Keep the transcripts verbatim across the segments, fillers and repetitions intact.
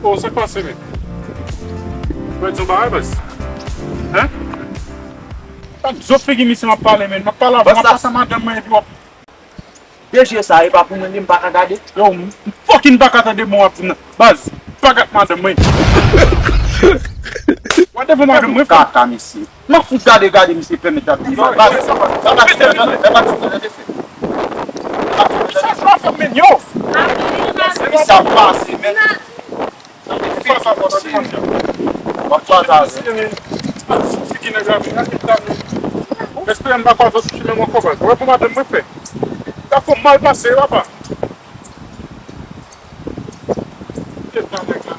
Bon, sa k pase, men? Mwen di yon bagay, baz. Hein? Ak zo figi misye m ap pale, men. M ap pale avè w, m ap pase a madanm mwen, epi w ap De je sa, e pa pou mwen li, m pa ka gade. Yo, m fucking pa ka tande mo w ap di m nan. Baz, pa gad madanm mwen. W ap devan madanm mwen, frè. Kaka, mesye. M ap fout gade, gade, misye pèmèt ap di. Baz, sa pa ti tande, sa pa ti tande, mesye. Sa pa fè men yo. Se ki sa pase, men. Figi nèg la vin ak dam. Espere m pa kwaze w sou chimen m ankò, baz. Wè pou madanm mwen fè. Sa fè m mal pase, papa. Kèt nèg la.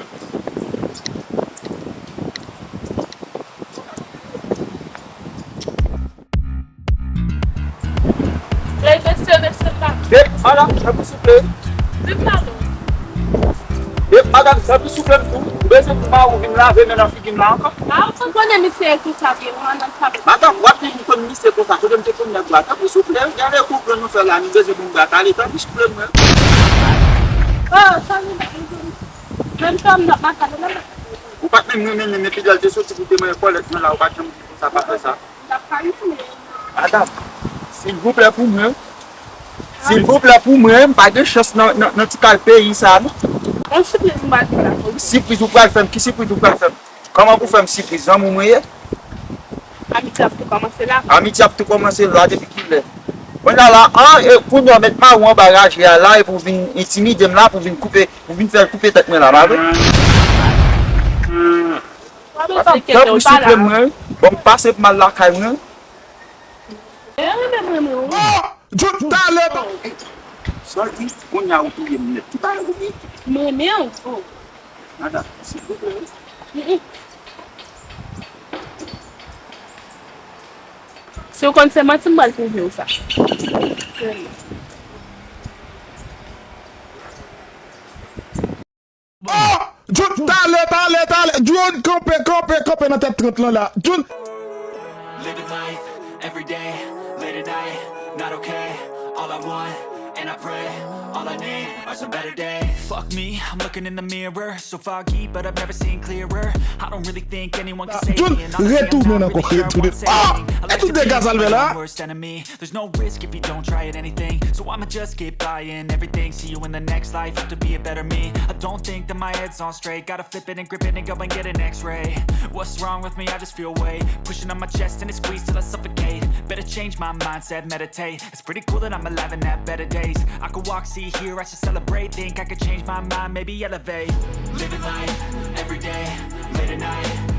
Ey, mesye, mesye, pa. Yep, madanm, sa pou souple. Wi, padon. Yep, madanm, sa pou souple m tou. Ou bezwen pou mari w vin lave men nan figi m la ankò? A, ou konn konnen misye e konsa vye, ou andan sa. Madanm, w ap di m konn misye konsa, kote m te konn nèg la. Sa pou souple, gade konprann nou fè la, nou bezwen pou m batale, sa pou souple m, wi. Oh, sa vin menm kòm nan batale, nan batale. Ou pa t menm renmen li, men epi lè l te soti pou te manyen kòlèt mwen la, ou pa t janm di konsa, pa fè sa. Madanm, silvouplè pou mwen. Silvouplè pou mwen, m pa gen chans nan, nan, nan ti kay peyi sa, non. Yon sipriz m ba nou la, pou li. Sipriz ou pral fè m? Ki sipriz ou pral fè m? Kòman pou fè m sipriz? Zanmi w mwen ye? Amitye ap tou kòmanse la. Amitye ap tou kòmanse la depi kilè? Mwen la la, an, e kounye a w met mari w anba raje a la, epi w vin entimide m la, pou vin koupe, pou vin fè l koupe tèt mwen la, pa vre? Madanm, tanpri souple mwen, ban m pase pou m al lakay mwen. Mwen renmen mwen, mwen, wi. Oh! Jout talè, ta- Sa di, kounye a ou touye m nèt. Ki bagay ou di? Mwen renmen w. Oh. Madanm, silvouplè. Mm-mm. Si w konn se manti, m pral pwouve w sa. Oh! Jout, talè, talè, talè. Jout, kanpe, kanpe, kanpe nan tèt trant lan la. Jout. Living life every day, late at night, not okay. All I want, and I pray, all I need are some better days. Fuck me, I'm looking in the mirror, so foggy, but I've never seen clearer. I don't really think anyone can save me, and honestly, I'm not really sure what's saving me. I like to think I'm my own worst enemy. There's no risk if you don't try at anything. So I'ma just keep buying everything. See you in the next life, have to be a better me. I don't think that my head's on straight. Gotta flip it and grip it and go and get an x-ray. What's wrong with me? I just feel weight pushing on my chest and it squeezes till I suffocate. Better change my mindset, meditate. It's pretty cool that I'm alive and have better days. I could walk, see, hear, I should celebrate. Think I could change my mind, maybe elevate. Living life, every day, late at night.